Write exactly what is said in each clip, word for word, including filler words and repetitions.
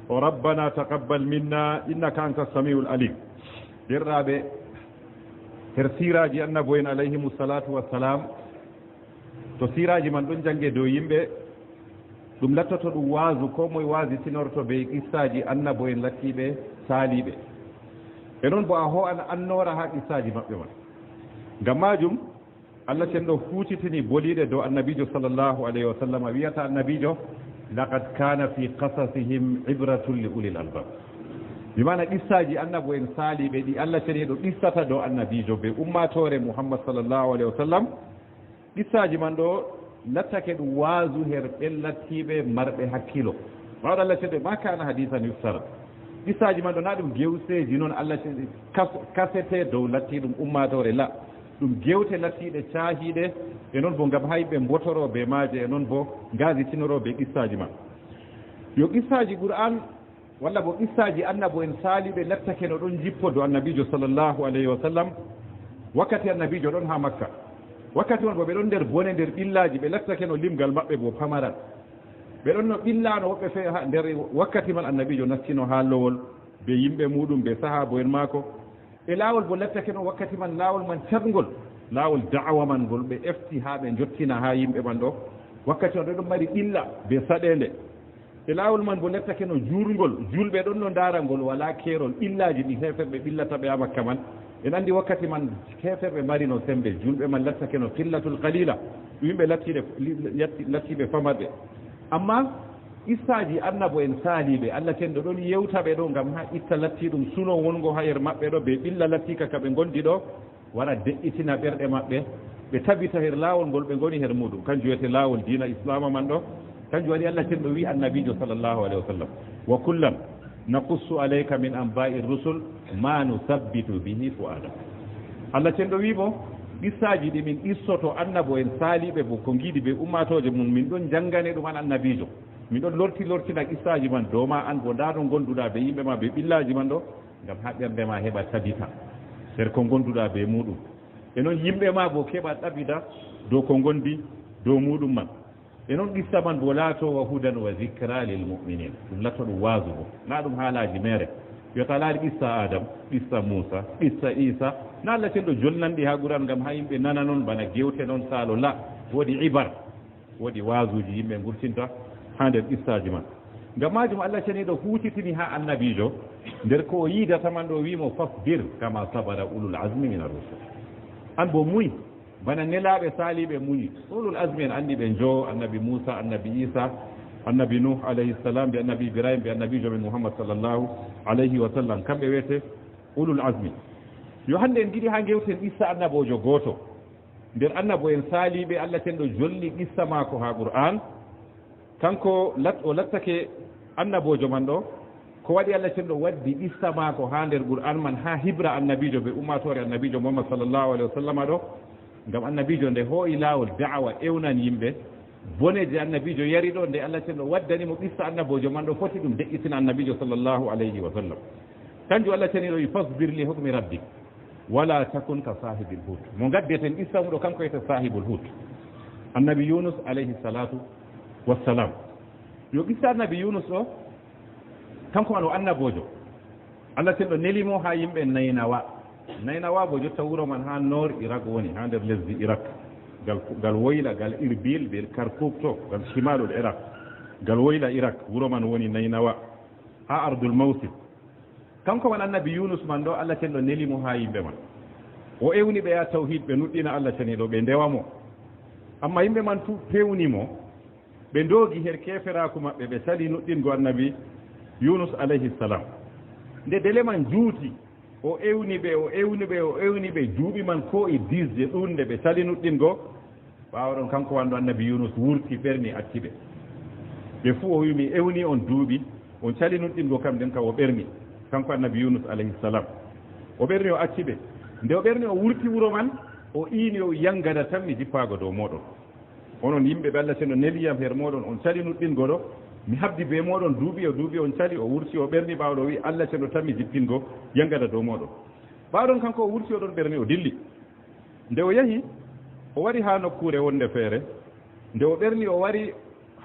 O rabbana taqabbal minna innaka anta samiul alim. Derɗaaɓe, her siiraaji annabo en alayhimu salatu wassalam, to siiraaji man ɗon jannge dow yimɓe, ɗum lattoto ɗum waazu, ko moye waazitinorto bee qissaaji annabo en lattiiɓe saaliiɓe. E non bo a hoo'an annoora haa qissaaji maɓɓe man. Ngam maajum, Allah cenɗo huucitini boliiɗe dow annabiijo sallallahu alayhi wa sallam, wi'ata annabiijo, "Laqad kana fi qasasihim ibratun li ulil albab." Bi maana qissaaji annabo en saaliiɓe ɗi Allah ceniiɗo qissata dow annabiijo bee ummaatoore Muhammad sallallahu alayhi wa sallam, qissaaji man ɗo lattake ɗum waazu her ɓen lattiiɓe marɓe hakkilo. Ɓawɗo Allah cenɗo, "Ma kana hadisan yuftara." Qissaaji man ɗo na ɗum gewseeji non Allah cenɗo kas-, kasete dow lattiiɗum ummaatoore la. Ɗum gewte lattiiɗe caahiiɗe, e non bo ngam haa yimɓe mbotoro bee maaje, e non bo ngaazitinoro bee qissaaji man. Yo qissaaji Qur'an walla bo qissaaji annabo en saaliiɓe lattake no ɗon jippo dow annabiijo sallallahu alayhi wa sallam, wakkati annabiijo ɗon haa Makka. Wakkati on bo ɓe ɗon nder bone, nder ɓillaaji, ɓe lattake no limgal maɓɓe bo pamaral. Ɓe ɗon no ɓillaano woɓɓe fe-, ha nder wakkati man annabiijo nastino haa lowol bee yimɓe muuɗum, bee sahaabo en maako. E laawol bo lattake no wakkati man, laawol man caɗngol, laawol da'awa man ngol ɓe efti haa ɓe njottina haa yimɓe man ɗo. Wakkati on ɗo ɗon mari ɓilla bee saɗeende. E laawol man bo lattake no juurngol, juulɓe ɗon no ndaara ngol walaa keerol, ɓillaaji ɗi heeferɓe ɓillata ɓe haa Makka man. En anndi wakkati man heeferɓe mari no semmbe, juulɓe man lattake no qillatul qalila, ɗum yimɓe lattiiɓe, lattiiɓe famarɓe. Ammaa qissaaji annabo en saaliiɓe, Allah cenɗo ɗon yewta ɓe ɗo ngam haa itta lattiiɗum suno wongo haa yer maɓɓe ɗo, bee ɓilla lattiika ka ɓe ngondi ɗo, wara de'itina ɓerɗe maɓɓe, ɓe tabita her laawol ngol ɓe ngoni her muuɗum. Kanjum wiyete laawol diina Islaama man ɗo. Kanjum waɗi Allah cenɗo wi'i annabiijo sallallahu alayhi wa sallam, "Wa kullan naqussu alayka min anba'i rusul ma nusabbitu bihi fu'adak." Allah cenɗo wi'i mo, "Qissaaji ɗi min qissoto annabo en saaliiɓe bo ko ngiɗi bee ummaatooje mum, min ɗon janngane ɗum an annabiijo. Min ɗon lorti lortina qissaaji man dow ma an bo, ndaa no ngonduɗaa bee yimɓe ma bee ɓillaaji man ɗo, ngam haa ɓernde ma heɓa tabita her ko ngonduɗaa bee muuɗum. E non yimɓe ma bo keɓa tabita dow ko ngondi dow muuɗum man. E non qissa man bo laato wa hudan wa zikra lil mu'minin. Ɗum lato ɗum waazu bo. Na ɗum haalaaji meere. Yo to a laari qissa Adam, qissa Muusa, qissa Iisa. Na Allah cenɗo jolnan ɗi haa Qur'an ngam haa yimɓe nana non bana gewte non saalo. La, woodi ibar. Woodi waazuuji yimɓe ngurtinta haa nder qissaaji man. Ngam maajum Allah ceniiɗo huucitini haa annabiijo, nder ko o yiidata man ɗo, wi'i mo, "Fasbir kama sabara ulul azmi minar rusul." An bo muny, bana nelaaɓe saaliiɓe munyi. Ulul azmi en anndi ɓe njowo, annabi Muusa, annabi Iisa, annabi Nuh alayhi salam, be annabi Ibrahim, be annabiijo men Muhammad sallallahu alayhi wa sallam. Kamɓe wiyete ulul azmi. Yo hannde en ngiɗi haa ngewten qissa annaboojo gooto. Nder annabo en saaliiɓe, Allah cenɗo jolni qissa maako haa Qur'an. Kanko lat-, o lattake annaboojo man ɗo. Ko waɗi Allah cenɗo waddi qissa maako haa nder Qur'an man, haa hibra annabiijo be ummaatoore annabiijo Muhammad sallallahu alaihi wa sallama ɗo? Ngam annabiijo nde hoo'i laawol da'awa ewnan yimɓe, bone je annabiijo yari ɗo, nde Allah cenɗo waddani mo qissa annaboojo man ɗo, foti ɗum de'itina annabiijo sallallahu alaihi wa sallam. Kanjum Allah ceniiɗo wi, "Fasbir li hukmi rabbik." Wala takun ka sahibul hut. Mo ngaddeten qissa mum ɗo, kanko wiyete sahibul hut. Annabi Yunus alayhi salatu wassalam. Yo qissa annabi Yunus ɗo, kanko man o annaboojo. Allah cenɗo neli mo haa yimɓe Nainawa. Nainawa bo jotta wuro man haa nord Irak woni, haa nder lesdi Irak. Gal, gal woyla, gal Irbil, be Kirkuk to, gal shimalul Irak. Gal woyla Irak, wuro man woni Nainawa. Haa ardul Mawsil. Kanko man annabi Yunus man ɗo, Allah cenɗo neli mo haa yimɓe man. O ewni ɓe haa tawhid, ɓe nuɗɗina Allah ceniiɗo, ɓe ndewa mo. Amma yimɓe man tu pewni mo, ɓe ndoogi her keeferaaku maɓɓe, ɓe cali nuɗɗingo annabi Yunus alayhi salam. Nde dele man juuti, o ewni ɓe, o ewni ɓe, o ewni ɓe, duuɓi man koo'i diisde ɗuuɗnde, ɓe cali nuɗɗingo. Ɓaawo ɗon, kanko wanɗo annabi Yunus wurti, ɓerni, acci ɓe. Ɓe fuu o wi'i, "Mi ewni on duuɓi, on cali nuɗɗingo kam, nden kam o ɓerni." Kanko annabi Yunus alayhi salam. O ɓerni, o acci ɓe. Nde o ɓerni, o wurti wuro man, o iini, o wi'i, "Yangada tan mi jippaago dow mooɗon. Onon yimɓe ɓe Allah cenɗo neli yam her mooɗon, on cali nuɗɗingo ɗo. Mi habdi bee mooɗon duuɓi e duuɓi, on cali." O wurti, o ɓerni, ɓaawo ɗo o wi'i, "Allah cenɗo tan mi jippingo yangada dow mooɗon." Ɓaawo ɗon, kanko o wurti, o ɗon ɓerni, o dilli. Nde o yahi, o wari haa nokkuure wonde feere. Nde o ɓerni, o wari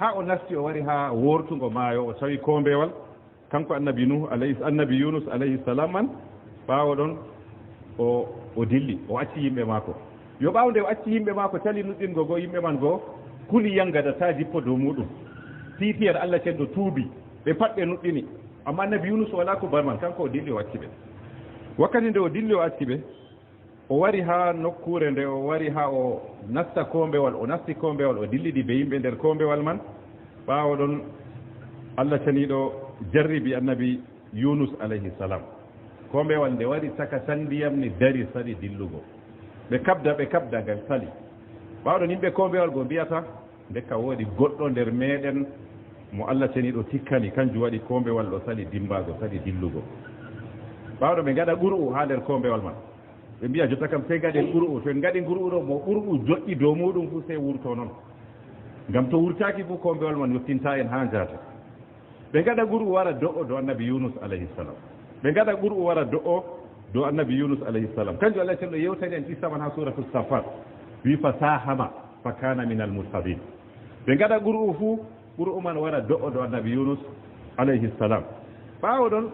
haa o nasti, o wari haa wortungo maayo, o tawi koombeewal. Kanko annabi Nuh alayhi, annabi Yunus alayhi salam man, ɓaawo ɗon o, o dilli, o acci yimɓe maako. Yo ɓaawo nde o acci yimɓe maako, cali nuɗɗingo goo yimɓe man goo, kuli yangada ta jippo dow muɗum. Tiitiyar Allah cenɗo tuubi, ɓe pat ɓe nuɗɗini. Amma annabi Yunus walaa ko barman, kanko o dilli o acci ɓe. Wakkati nde o dilli o acci ɓe, o wari haa nokkuure nde o wari haa o nasta koombewal, o nasti koombewal, o dillidi be yimɓe nder koombewal man. Ɓaawo ɗon, Allah ceniiɗo jarribi annabi Yunus alayhi salam. Koombewal nde wari caka tan ndiyam ni dari sali dillugo. Ɓe kabda, ɓe kabda, ngal sali. Ɓaawo ɗon yimɓe koombewal go mbiyata, ndekka woodi goɗɗo nder meeɗen mo Allah ceniiɗo tikkani, kanjum waɗi koombewal ɗo sali dimbaago, sali dillugo. Ɓaawo ɗon ɓe ngaɗa qur'u haa nder koombewal man. Ɓe mbiya, "Jotta kam sey ngaɗen qur'u. To en ngaɗi qur'u ɗo, mo qur'u joɗɗi dow muɗum fuu sey wurto non. Ngam to wurtaaki fuu, koombewal man yottinta en haa njaata." Ɓe ngaɗa qur'u wara do'o dow annabi Yunus alayhi salam. Ɓe ngaɗa qur'u wara do'o dow annabi Yunus alayhi salam. Kanjum Allah cenɗo yewtani en qissa man haa suratu Safat. Wi, "Fasahama fakana minal mudhadin." Ɓe ngaɗa qur'u fuu, qur'u man wara do'o dow annabi Yunus alayhi salam. Ɓaawo ɗon,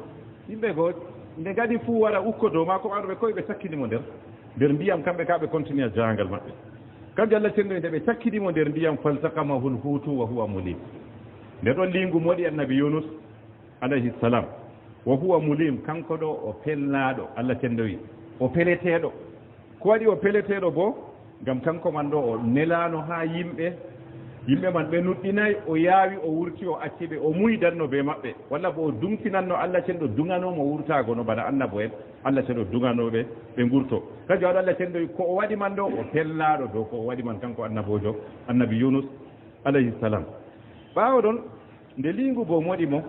yimɓe goo, nde ngaɗi fuu wara ukko dow maako, ɓaawo ɗon ɓe koy ɓe cakkini mo nder, nder ndiyam, kamɓe kaa ɓe continue jahangal maɓɓe. Kanjum Allah cenɗo nde ɓe cakkini mo nder ndiyam, "Faltaqamahul hutu wa huwa mulim." Nde ɗon liingu moɗi annabi Yunus alayhi salam. Wa huwa mulim, kanko ɗo o pelnaaɗo, Allah cenɗo wi, o peleteeɗo. Ko waɗi o peleteeɗo boo? Ngam kanko man ɗo o nelaano haa yimɓe, yimɓe man ɓe nuɗɗinaay, o yaawi, o wurti, o acci ɓe, o muydanno bee maɓɓe. Walla boo o duŋtinanno, Allah cenɗo duŋano mo wurtaago no bana annabo en, Allah cenɗo duŋano ɓe, ɓe ngurto. Kanjum waɗi Allah cenɗo wi ko o waɗi man ɗo, o pelnaaɗo dow ko o waɗi man kanko annaboojo, annabi Yunus alayhi salam. Ɓaawo ɗon, nde liingu boo moɗi mo,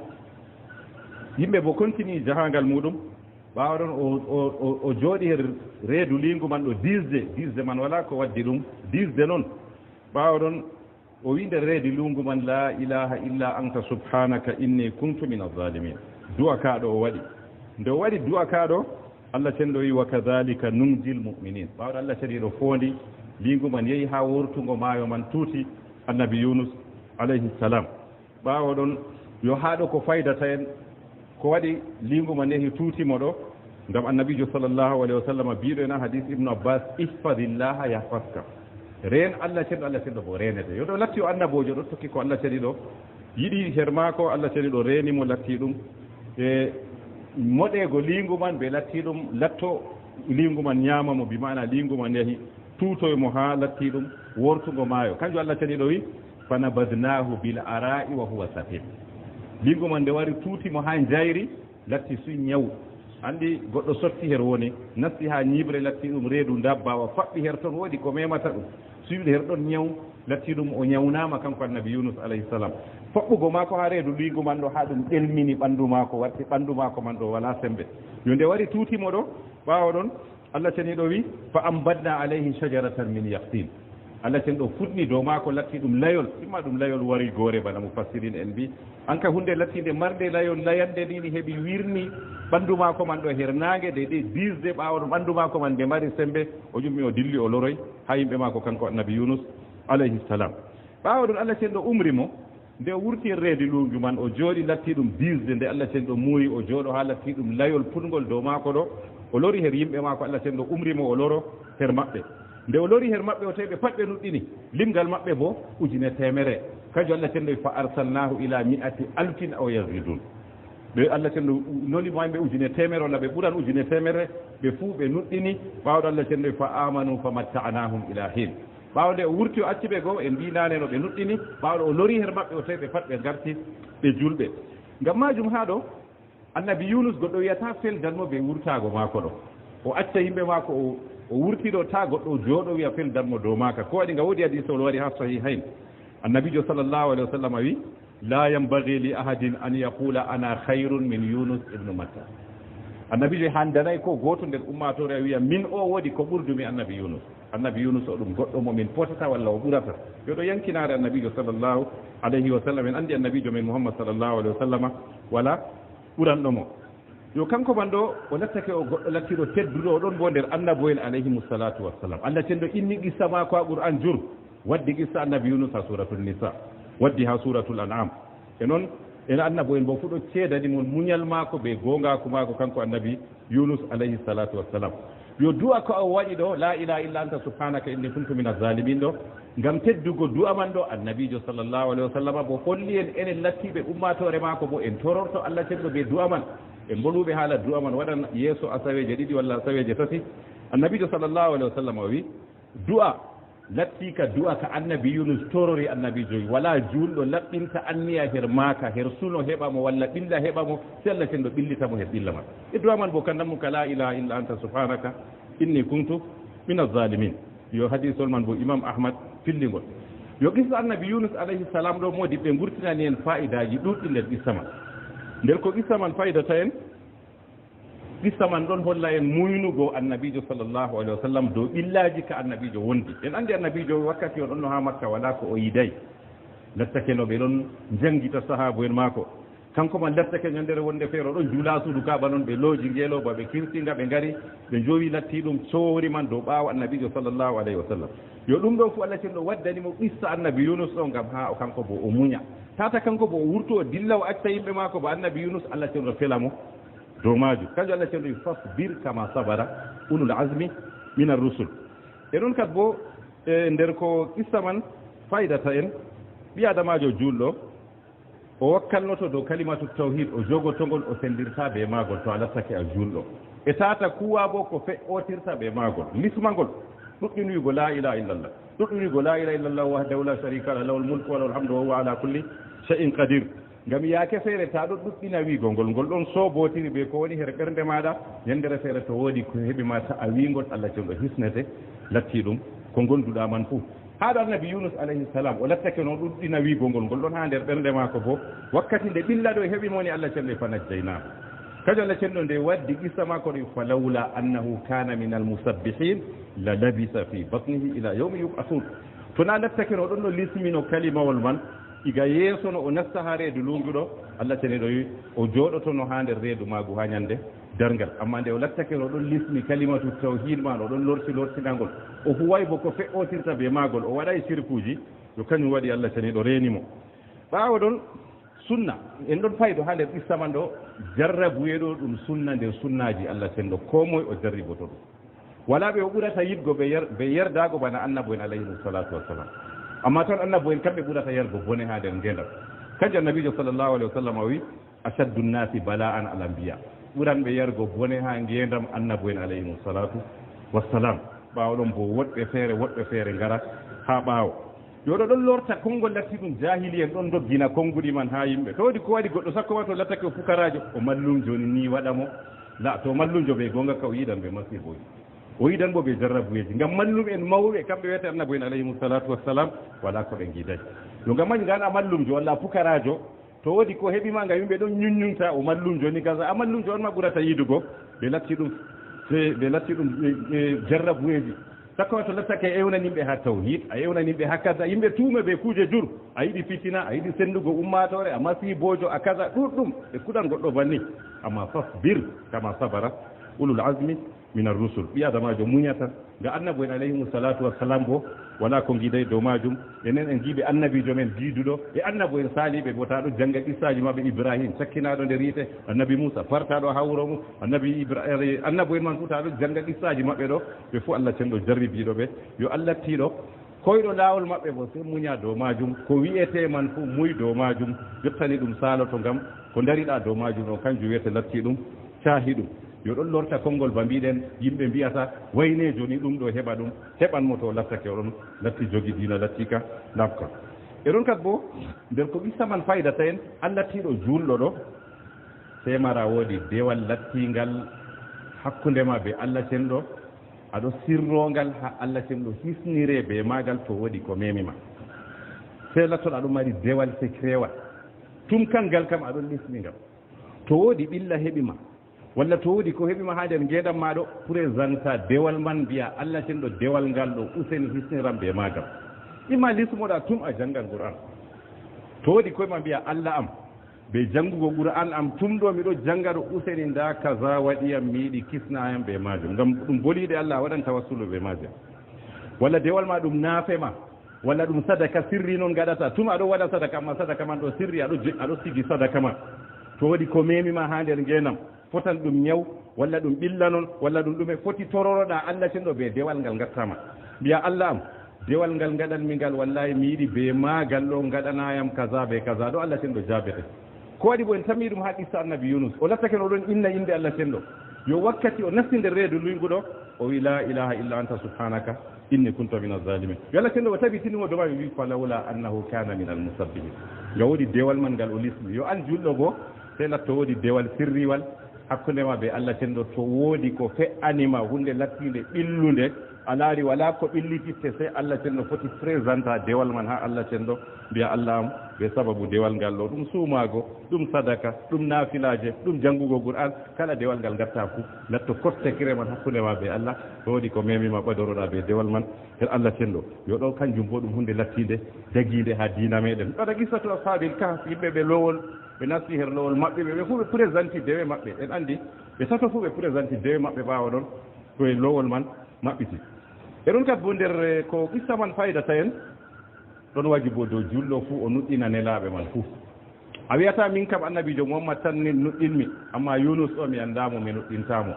yimɓe boo continue jahaangal muɗum. Ɓaawo ɗon o, o, o, o jooɗi her reedu liingu man ɗo diisde, diisde man walaa ko waddi ɗum, diisde non. Ɓaawo ɗon o wi nder reedu liingu man, "La ilaha illa anta subhanaka inni kuntu min az-zalimin." Du'a kaa ɗo o waɗi. Nde o waɗi du'a kaa ɗo, Allah cenɗo wi, "Wa kadhalika nunjil mu'minin." Ɓaawo ɗon Allah ceniiɗo foondi, liingu man yehi haa wurtungo maayo man tuuti annabi Yunus alayhi salam. Ɓaawo ɗon, yo haa ɗo ko faydata en, ko waɗi liingu man yehi tuuti mo ɗo? Ngam annabiijo sallallahu alayhi wa sallam biiɗo en haa hadiis Ibnu Abbas, "Ihfadillaha yahfazka." Reen Allah cenɗo, Allah cenɗo boo reenete. Yo ɗo latti o annaboojo, ɗo tokki ko Allah ceniiɗo yiɗi her maako, Allah ceniiɗo reeni mo latti ɗum. E moɗeego liingu man be latti ɗum, latto liingu man nyaama mo, bi maana liingu man yahi tuutoy mo haa latti ɗum wortugo maayo. Kanjum Allah ceniiɗo wi, "Fanabadnahu bil ara'i wa huwa saqim." Liingu man nde wari tuuti mo haa njayri, latti suy nyaw. Anndi goɗɗo sotti her woni, nasti haa nyiibre, latti ɗum reedu ndabbawa, faɓɓi her ton, woodi ko memata ɗum. Suyude her ɗon nyaw, latti ɗum o nyawnaama kanko annabi Yunus alayhi salam. Faɓɓugo maako haa reedu liingu man ɗo, haa ɗum ɗelmini ɓanndu maako, warti ɓanndu maako man ɗo walaa sembe. Yo nde wari tuuti mo ɗo, ɓaawo ɗon, Allah ceniiɗo wi, "Fa ambatna alayhi shajaratan min yaqtin." Allah cenɗo fuɗni dow maako, latti ɗum layol, imma ɗum layol wari goore bana mufassirin en mbi. An ka huunde lattiinde marnde layol layande ni, ni heɓi wirni ɓanndu maako man ɗo her naange, de ɗe diisde ɓaawo ɗum ɓanndu maako man nde mari sembe, o ƴummi o dilli o loroy haa yimɓe maako kanko annabi Yunus alayhi salam. Ɓaawo ɗum Allah cenɗo umri mo, nde o wurti e reedi luuñju man, o jooɗi, latti ɗum diisde. Nde Allah cenɗo muuyi, o jooɗo haa latti ɗum layol puɗngol dow maako ɗo. O lori her yimɓe maako, Allah cenɗo umri mo, o loro her maɓɓe. Nde o lori her maɓɓe, o tawi ɓe pat ɓe nuɗɗini. Limgal maɓɓe boo, ujine teemere. Kanjum Allah cenɗo wi, "Fa arsalnaahu ila mi'ati alfin aw yazidun." Ɓe Allah cenɗo noli mo ɓe ujine teemere, walla ɓe ɓuran ujine teemere, ɓe fuu ɓe nuɗɗini. Ɓaawo ɗo Allah cenɗo wi, "Fa amanu fa matta'nahum ila hin." Ɓaawo nde o wurti, o acci ɓe goo, en mbii naane no ɓe nuɗɗini. Ɓaawo ɗo o lori her maɓɓe, o tawi ɓe pat ɓe ngarti ɓe julɓe. Ngam maajum haa ɗo, annabi Yunus goɗɗo wi'ataa feldan mo bee wurtaago maako ɗo. O acca yimɓe maako, o, o wurti ɗo, taa goɗɗo jooɗo wi'a feldan mo dow maaka. Ko waɗi? Nga woodi hadiisol wari haa Sahihayn. Annabiijo sallallahu alayhi wa sallam wi, "La yanbaghi li ahadin an yaqula ana khayrun min Yunus ibnu Matta." Annabiijo handanaay ko gooto nder ummaatoore o wi'a, "Min o woodi ko ɓurdumi annabi Yunus." Annabi Yunus o ɗum goɗɗo mo min potata walla o ɓurata. Yo ɗo yankinaare annabiijo sallallahu alayhi wa sallam. En anndi annabiijo men Muhammad sallallahu alayhi wa sallama wala ɓuranɗo mo. Yo kanko man ɗo, o lattake o goɗɗo lattiɗo tedduɗo, o ɗon bo nder annabo'en alayhimu salatu wassalam. Allah cenɗo inni qissa maako ha Qur'an jur. Waddi qissa annabi Yunus ha suratul Nisa. Waddi ha suratul An'am. E non, Ene annabo en bo fu ɗo ceedani mon muñal maako be goongaaku maako, kanko annabi Yunus alayhi salatu wassalam. Yo du'a ko o waɗi ɗo, "La ilaha illa anta subhanaka inni kuntu minaz zalimin" ɗo, ngam teddugo du'a man ɗo, annabiijo sallallahu alaihi wasallam bo holli en, enen lattiiɓe ummaatoore maako bo, en tororto Allah cenɗo be du'a man. En mbolwuɓe haala du'a man, waɗan yeeso asaweeje ɗiɗi walla asaweeje tati. Annabiijo sallallahu alaihi wasallam o wi, du'a latti ka du'a ka annabi Yunus torori annabiijo. Wala juulɗo laɓɓinta anniya her maaka, her suno heɓa mo, walla ɓilla heɓa mo, si Allah cenɗo ɓillita mo her ɓilla man. E du'a man bo kanndam mum ka la ilaha illa anta subhanaka inni kuntu minaz zalimin. Yo hadisol man bo Imam Ahmad fillingol. Yo qissa annabi Yunus alayhi salam ɗo, moodi ɓe ngurtinani en fa'idaaji ɗuɗɗi nder qissa man. Nder ko qissa man fa'idata en, qissa man ɗon holla en muynugo annabiijo sallallahu alaihi wasallam dow ɓillaaji ka annabiijo wondi. En anndi annabiijo wakkati o ɗonno haa Makka, walaa ko o yiday. Lattake no ɓe ɗon njangita sahaabu en maako. Kanko man lattake nyandere wonde feere o ɗon juula suudu Kaaba non, ɓe looji ngeelooba, ɓe kirsi nga, ɓe ngari, ɓe njowi latti ɗum coori man dow ɓaawo annabiijo sallallahu alaihi wasallam. Yo ɗum ɗo fu Allah cenɗo waddani mo qissa annabi Yunus ɗo ngam haa o kanko bo o muña. Tata kanko bo o wurto o dilla o acca yimɓe maako ba annabi Yunus Allah cenɗo fela mo dow maaju. Kanjum Allah cenɗo wi, "Fasbir kama sabara ulul azmi minar rusul." E ɗon kat bo, e nder ko qissa man fayidata en, ɓi adamajo juulɗo, o wakkalnoto dow kalimatu tawhid, o jogoto ngol, o sendirta be maagol to a lattake a juulɗo. E tata kuwa bo ko fe'otirta be maagol, lismangol, ɗuɗɗin wi'ugo la ilaha illallah, ɗuɗɗin wi'ugo la ilaha illallah wahdahu la sharika lah, lahul mulku wa lahul hamdu wa huwa ala kulli shay'in qadir. Ngam yaake feere ta ɗo ɗuɗɗina wi'ugo ngol, ngol ɗon sobotiri be ko woni her ɓernde maɗa. Yandere feere to wodi ko heɓi ma ta a wi'ngol, Allah cenɗo hisnete, latti ɗum ko gonduɗa man fu. Haa ɗo annabi Yunus alayhi salam, o lattake no ɗuɗɗina wi'go ngol, ngol ɗon haa nder ɓernde maako bo. Wakkati nde ɓilla ɗo heɓi mo ni, Allah cenɗo fa najjaynaahu. Kajo Allah cenɗo nde waddi qissa maako ɗo, "Falawla annahu kana minal musabbihin, la labisa fi batnihi ila yawmi yub'athun." To na lattake no ɗon no lismino kalimawol man, iga yeeso no o nasta haa reedu lunguɗo, Allah cenɗo wi o jooɗotono haa nder reedu maagu haa nyande darngal. Amma nde o lattake no ɗon lismi kalimatu tawhid man, o ɗon lorti lortinangol. O huway bo ko fe'otirta be maagol, o waɗay sirkuuji. Yo kañum waɗi Allah ceniiɗo reeni mo. Ɓaawo ɗon, sunna, en ɗon faydo haa nder qissa man ɗo, jarrabuye ɗo ɗum sunna nder sunnaaji Allah cenɗo, koo moy o jarriboto ɗum. Walaa ɓe o ɓurata yiɗgo ɓe yer-, ɓe yerdaago bana annabo'en alayhimu salatu wassalam. Amma ton annabo'en kamɓe ɓurata yargo bone haa nder ngeendam. Kanjum annabiijo sallallahu alaihi wasallam o wi, "Ashaddu nnasi bala'an al anbiya." Ɓuran ɓe yargo bone haa ngeendam annabo'en alayhimu salatu wassalam. Ɓaawo ɗon bo woɗɓe feere, woɗɓe feere ngara haa ɓaawo. Yo ɗo ɗon lorta konngol latti ɗum jaahiliyen ɗon doggina konnguɗi man haa yimɓe. To woodi ko waɗi goɗɗo sakko ma to lattake o pukaraajo, o mallumjo ni, ni waɗa mo. La, to mallumjo be goonga ka o yiɗan ɓe masiibooji. O yiɗan bo ɓe jarrabuyeeji. Ngam mallum'en mawɓe kamɓe wiyete annabo'en alayhimu salatu wassalam, walaa ko ɓe ngiday. Yo ngam majum ngana mallumjo walla pukaraajo, to woodi ko heɓi ma ngam yimɓe ɗon nyunyunta o mallumjo ni kaza, a mallumjo on ma ɓurata yiɗugo ɓe latti ɗum, ɓe, ɓe latti ɗum, e, e, jarrabuyeeji. Sakko to lattake a ewnani yimɓe haa tawhid, a ewnani yimɓe haa kaza, yimɓe tuume be kuuje jur, a yiɗi fitina, a yiɗi sendugo ummaatoore, a masiiboojo, a kaza, ɗuɗɗum, ɓe kuɗan goɗɗo banni. Amma fasbir kama sabara ulul azmi minar rusul. Ɓi adamajo muñata. Nga annabo'en alayhimu salatu wassalam bo, wala ko ngiday dow majum. Enen en ngiɓe annabijo men diiduɗo, e annabo'en saliɓe bo, ta ɗo janga qissaaji maɓɓe, Ibrahim cakkinaɗo nder yiite, annabi Musa fartaɗo ha wuro mum, annabi Ibra-, eh, annabo'en man fu ta ɗo janga qissaaji maɓɓe ɗo, ɓe fu Allah cenɗo jarribiɗo ɓe, yo Allah tiɗo koyɗo laawol maɓɓe bo, sey muña dow majum, ko wi'ete man fu muy dow majum, jottani ɗum saaloto, ngam ko dariɗa dow majum ɗon, kanjum wi'ete latti ɗum caahi ɗum. Yo ɗon lorta konngol ba mbiɗen, yimɓe mbi'ata waynejo ni ɗum ɗo heɓa ɗum, heɓan mo to lattake o ɗon latti jogi diina, latti ka labka. E ɗon kat bo, nder ko qissa man faydata en, Allah tiiɗo juulɗo ɗo, sey mara woodi dewal lattingal hakkunde ma be Allah cenɗo, aɗo sirrongal ha Allah cenɗo hisnire be maagal to woodi ko memi ma. Sey lattoɗa ɗum mari dewal secrewal. Tum kangal kam aɗon lisni ngal. To woodi ɓilla heɓi ma, walla to woodi ko heɓi ma ha nder ngeendam ma ɗo, présenta dewal man, mbiya Allah cenɗo dewal ngal ɗo, useni hisniram be maagal. Imma lismoɗa tum a jangan Qur'an. To woodi koye ma mbiya Allah am, be jangugo Qur'an am tum ɗo miɗo janga ɗo, useni nda kaza waɗiyam, mi yiɗi kisnayam be majum. Ngam ɗum boliɗe Allah a waɗan tawassulu be majum. Walla dewal ma ɗum nafe ma. Walla ɗum sadaka sirri noon ngaɗata. Tuma aɗo waɗa sadaka, amma sadaka man ɗo sirri, aɗo je-, aɗo sigi sadaka ma. To woodi ko memi ma haa nder ngeenam, fotan ɗum ñaw, walla ɗum ɓilla noon, walla ɗum ɗume, foti tororoɗa Allah cenɗo be dewal ngal ngattama. Mbiya, "Allah am, dewal ngal ngaɗanmi ngal, wallahi mi yiɗi be maagal ɗo ngaɗanayam kaza be kaza." Ɗo Allah cenɗo jaabete. Ko waɗi bo en tammi ɗum haa qissa Annabi Yunus. O lattake no ɗon inna innde Allah cenɗo. Yo wakkati o nasti nder reedu luyngu ɗo, o wi, "La ilaha illa anta subhanaka inni kuntu min az-zalimin." Yo Allah cenɗo o tabitini mo dow maɓɓe, wi, "Falawla annahu kana min al-musabbihin." Nga woodi dewal man ngal o lisni. Yo an julɗo bo, sey latto woodi dewal sirriwal hakkunde ma be Allah cenɗo. To woodi ko fe'ani ma, hunde lattiinde ɓillunde, a laari walaa ko ɓillititte, sey Allah cenɗo foti présenta dewal man haa Allah cenɗo, mbiya, "Allah am, be sababu dewal ngal ɗo, ɗum suumaago, ɗum sadaka, ɗum naafilaaje, ɗum janngugo Qur'an, kala dewal ngal ngatta fu, latto code secret man hakkunde ma be Allah, to woodi ko memi ma ɓadoroɗa be dewal man, her Allah cenɗo." Yo ɗo kanjum bo ɗum hunde lattiinde, dagiinde haa diina meɗen. Waɗa qissatu ashaabil kahf, yimɓe ɓe lowol, ɓe nasti her lowol maɓɓe, ɓe, ɓe fu ɓe présenti dewe maɓɓe. En andi, ɓe tato fu ɓe présenti dewe maɓɓe ɓaawo ɗon, to e lowol man maɓɓiti. E ɗon kat bo nder, eh, ko qissa man fayidata en, ɗon wajibo dow julɗo fu o nuɗɗina nelaaɓe man fu. A wi'ata, "Min kam Annabiijo Muhammad tan ni nuɗɗinmi, amma Yunus ɗo mi anndaa mo, mi nuɗɗintaa mo."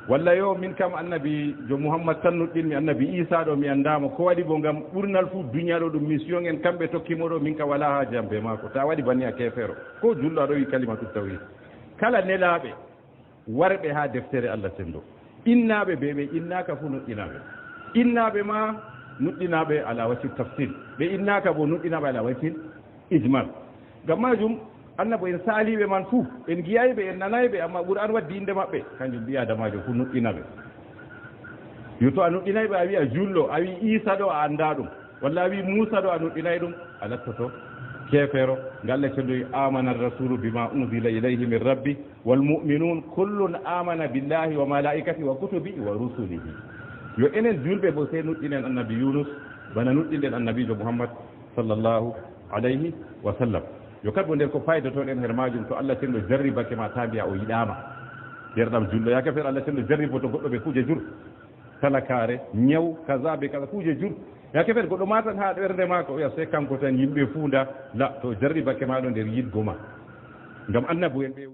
Walla, "Yo, min kam Annabiijo Muhammad tan nuɗɗinmi, Annabi Iisa ɗo mi anndaa mo." Ko waɗi bo? Ngam ɓurnal fu duniya ɗo ɗum mission en, kamɓe tokki mo ɗo, min kam walaa haaje am be maako. Ta waɗi banni a keefeero. Ko julɗo aɗo wi'i kalimatu tawhid. Kala nelaaɓe warɓe haa deftere Allah cenɗo. Innaaɓe be ɓe innaaka fuu nuɗɗinaaɓe. Innaaɓe ma nuɗɗinaaɓe ala wajhi tafsil. Ɓe innaaka bo nuɗɗinaaɓe ala wajhi ijmal. Ngam maajum, annabo en saaliiɓe man fuu, en ngi'aay ɓe, en nanaay ɓe, ammaa Qur'aan waddi innde maɓɓe. Kanjum ɓii Aadamaajo fuu nuɗɗinaaɓe. Yo to a nuɗɗinaay ɓe, a wi'a julɗo, a wi'i Iisa ɗo a anndaa ɗum. Walla a wi'i Muusa ɗo a nuɗɗinaay ɗum, a lattoto keefeero. Ngam Allah cenɗo wi'i, "Aamana ar-rasuulu bimaa unzila ilayhi min rabbi." "Wal mu'minuun kullun aamana billaahi wa malaa'ikatihi wa kutubihi wa rusulihi." Yo enen julɓe bo sey nuɗɗinen Annabi Yunus, bana nuɗɗinɗen Annabiijo Muhammad sallallahu alayhi wa sallam. Yo kat bo nder ko faydotoɗen her maajum, to Allah cenɗo jarribake ma, taa mbi'a o yiɗaama. Deerɗam julɗo, yaake feere Allah cenɗo jarriboto goɗɗo be kuuje jur. Talakaare, ñaw, kaza be kaza, kuuje jur. Yaake feere goɗɗo maatan haa ɓernde maako, o wi'a sey kanko tan, yimɓe fuu ndaa. La, to jarribake ma ɗo nder yiɗgo ma. Ngam annabu'en ɓe